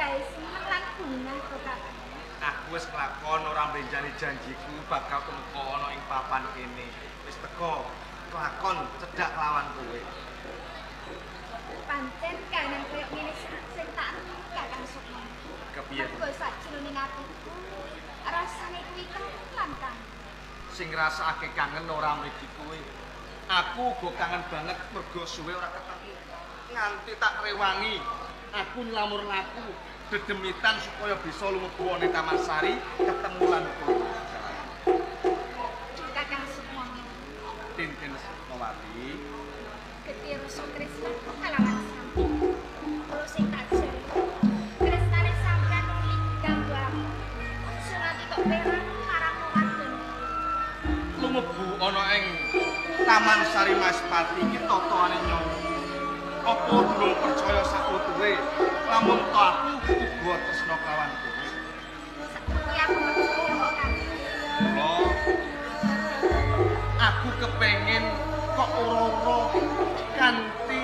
gawe seneng lan bungah to, Kakang. Aku wis kelakon ora mlenjani janjiku bakal tumeka ana ing papan kene. Wis teko kelakon cedhak lawan kowe. Pancen kahanan koyo ngene sing tak renung Kakang Sukma. Kepiye? Mergo sajroning atiku rasane kuwi kangen lan kangen. Sing ngrasakake kangen ora mriki kowe. Aku uga kangen banget mergo suwe ora ketemu. Nganti tak rewangi, aku nylamur laku dedemitan supaya bisa lumebu ana Taman Sari ketemu lan kowe. Kakang Sukma. Tintin Sukmawati. Getih rasa tresnaku kalawan sampeyan. Kula sing tak jaluk. Tresnane sampeyan nuli ganggu aku. Aja nganti kok perang marang wong wadon. Lumebu ana ing Taman Sari Maspati iki totoane nyawa. Apa durung percaya sakutuhe lamun to aku uga tresna kelawan kowe. Sakuti aku percaya kok, Kakang. Mula aku kepengin kok ora-ora kanthi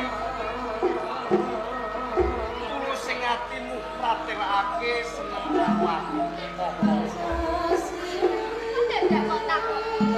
tulus sing atimu pratelakake seneng karo aku. Apa? Dadak kok takon.